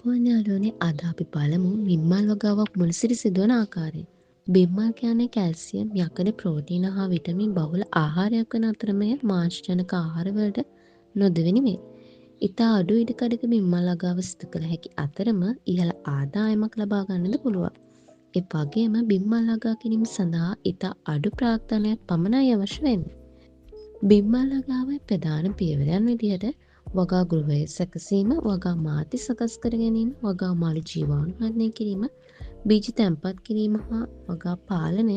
ආයුබෝවන් යාළුවනේ, අද අපි බලමු බිම්මල් වගාවක් මුල සිට සිදුවන ආකාරය. බිම්මල් කියන්නේ කැල්සියම්, යකඩ, ප්‍රෝටීන හා විටමින් බහුල ආහාරයක් වන අතර මෙය මාංශජනක ආහාරවලට නොදෙවෙනි වේ. ඉතා අඩු ඉඩකඩක බිම්මල් වගාව සිදු කළ හැකි අතරම ඉහළ ආදායමක් ලබා ගන්නද පුළුවන්. ඒ වගේම බිම්මල් වගා කිරීම සඳහා ඉතා අඩු ප්‍රාග්ධනයක් පමණයි අවශ්‍ය වෙන්නේ. බිම්මල් වගාවේ ප්‍රධාන පියවරයන් විදිහට වගා ගෘහය සැකසීම, වගා මාධ්‍ය සකස් කර ගැනීම, වගා මළු ජීවාණුහරණය කිරීම, බීජ තැන්පත් කිරීම හා වගා පාලනය,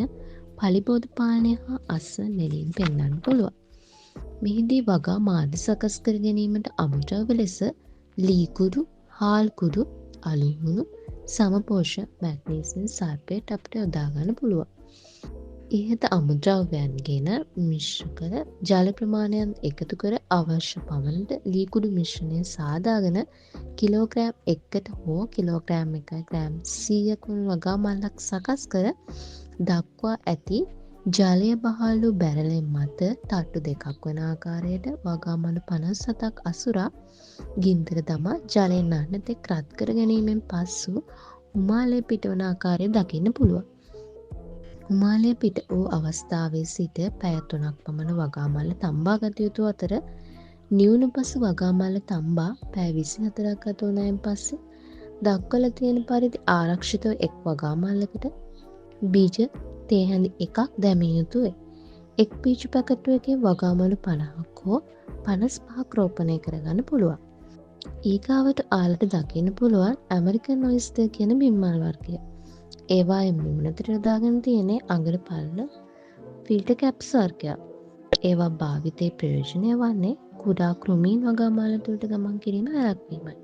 පලිබෝධ පාලනය හා අස්වැන්න නෙලීම පෙන්වන්න පුළුවන්. මෙහිදී වගා මාධ්‍ය සකස් කර ගැනීමට අමුද්‍රව්‍ය ලෙස ලී කුඩු, හාල් කුඩු, අලුහුණු, සමපෝෂ, මැග්නීසියම් සල්ෆේට් අපිට යොදා ගන්න පුළුවන්. ඉහත අමුද්‍රව්‍යයන් ගෙන මිශ්‍ර කර ජල ප්‍රමාණයන් එකතු කර අවශ්‍ය පමණට ලී කුඩු මිශ්‍රණය සාදාගෙන කිලෝග්‍රෑම් 1කට හෝ කිලෝග්‍රෑම් 1 ග්‍රෑම් 100ක් වන වගා මල්ලක් සකස් කර දක්වා ඇති ජලය බහල් වූ බැරලය මත තට්ටු දෙකක් වන ආකාරයට වගා මලු 57ක් අසුරා ගින්දර දමා ජලය නන්න තෙක් රත් කර ගැනීමෙන් පසු හුමාලය පිටවන ආකාරය දකින්න පුළුවන්. හුමාලය පිට වූ අවස්ථාවේ සිට පැය 3ක් පමණ වගා මල්ල තම්බා ගත යුතු අතර නිවුණු පසු වගා මල්ල තම්බා පැය 24ක් ගත වුණායින් පස්සේ දක්වලා තියෙන පරිදි ආරක්ෂිතව එක් වගා මල්ලකට බීජ තේ හැඳි එකක් දැමිය යුතු වේ. එක් බීජ පැකටුවකින් වගා මලු 50ක් හෝ 55ක් රෝපණය කරගන්න පුළුවන්. ඊගාවට ඔයාලට දකින්න පුළුවන් ඇමරිකන් ඔයිස්ටර් කියන බිම්මල් වර්ගය. ඒවායේ මූණට යොදාගෙන තියෙන්නේ අඟල පළල ෆිල්ටර් කැප්ස් වර්ගයක්. ඒවා භාවිතයේ ප්‍රයෝජනය වන්නේ කුඩා කෘමීන් වගා මල්ල තුළට ගමන් කිරීම වැළැක්වීමයි.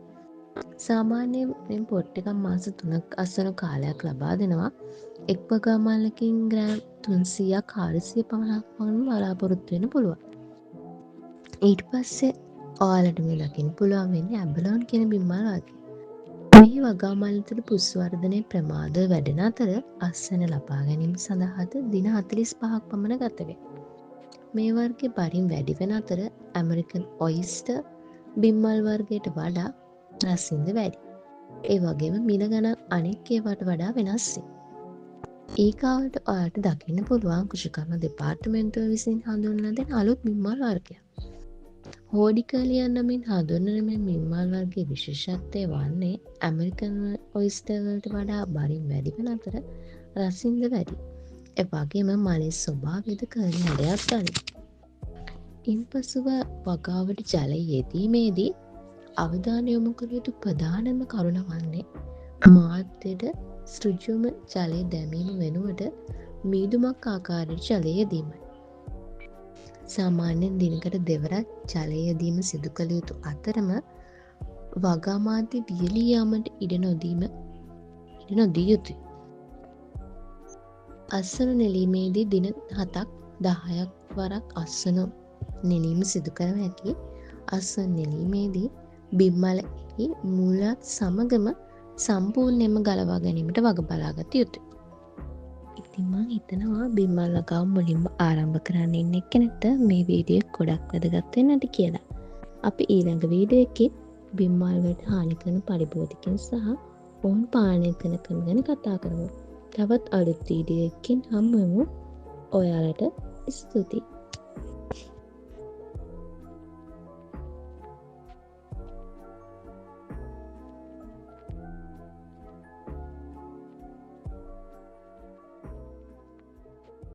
සාමාන්‍යයෙන් පොට් එකක් මාස 3ක් අස්වන කාලයක් ලබා දෙනවා. එක් වගා මල්ලකින් ග්‍රෑම් 300ක් 400 පමණක් වගේ බලාපොරොත්තු වෙන්න පුළුවන්. ඊට පස්සේ ඔයාලට මේ දකින්න පුළුවන් වෙන්නේ ඇබලෝන් කියන බිම්මල් වර්ගය. මෙහි වගා මල්ල තුළ පුස් වර්ධනය ප්‍රමාදව වැඩෙන අතර අස්වැන්න ලබා ගැනීම සඳහාද දින 45ක් පමණ ගත වේ. මේ වර්ගය බරින් වැඩි වන අතර ඇමරිකන් ඔයිස්ටර් බිම්මල් වර්ගයට වඩා රසින්ද වැඩි. ඒ වගේම මිල ගණන් අනෙක් ඒවාට වඩා වෙනස් වේ. ඊගාවට ඔයාලට දකින්න පුළුවන් කෘෂිකර්ම දෙපාර්තමේන්තුව විසින් හඳුන්වලා දෙන අලුත් බිම්මල් වර්ගයක්. හෝඩිකලියන් නමින් හඳුන්වන මේ බිම්මල් වර්ගයේ විශේෂත්වය වන්නේ ඇමරිකන් ඔයිස්ටර් වලට වඩා බරින් වැඩි වන අතර රසින්ද වැඩි. ඒ වගේම මලේ ස්වභාවයද කර්ලි හැඩයක් ගනී. ඉන්පසුව වගාවට ජලය යෙදීමේදී අවධානය යොමු කළ යුතු ප්‍රධානම කරුණ වන්නේ මාධ්‍යයට ඍජුවම ජලය දැමීම වෙනුවට මීදුමක් ආකාරයට ජලය යෙදීමයි. සාමාන්‍යයෙන් දිනකට දෙවරක් ජලය යෙදීම සිදු කළ යුතු අතරම වගා මාධ්‍ය වියලී යාමට ඉඩ නොදිය යුතුයි. අස්වනු නෙලීමේදී දින 7ක් 10ක් වරක් අස්වනු නෙලීම සිදු කර හැකි. අස්වනු නෙලීමේදී බිම්මලෙහි මුලත් සමගම සම්පූර්ණයෙන්ම ගලවා ගැනීමට වග බලාගත යුතුයි. ඉතින් මං හිතනවා බිම්මල් වගාව මුලින්ම ආරම්භ කරන්න ඉන්න එක්කෙනෙක්ට මේ වීඩියෝ එක ගොඩක් වැදගත් වෙන්න ඇති කියලා. අපි ඊළඟ වීඩියෝ එකේ බිම්මල් වලට හානි කරන පරිබෝධිකයන් සහ ඔවුන් පාලනය කරන ක්‍රම ගැන කතා කරමු. තවත් අලුත් වීඩියෝ එකකින් හමු වෙමු. ඔයාලට ස්තුතියි.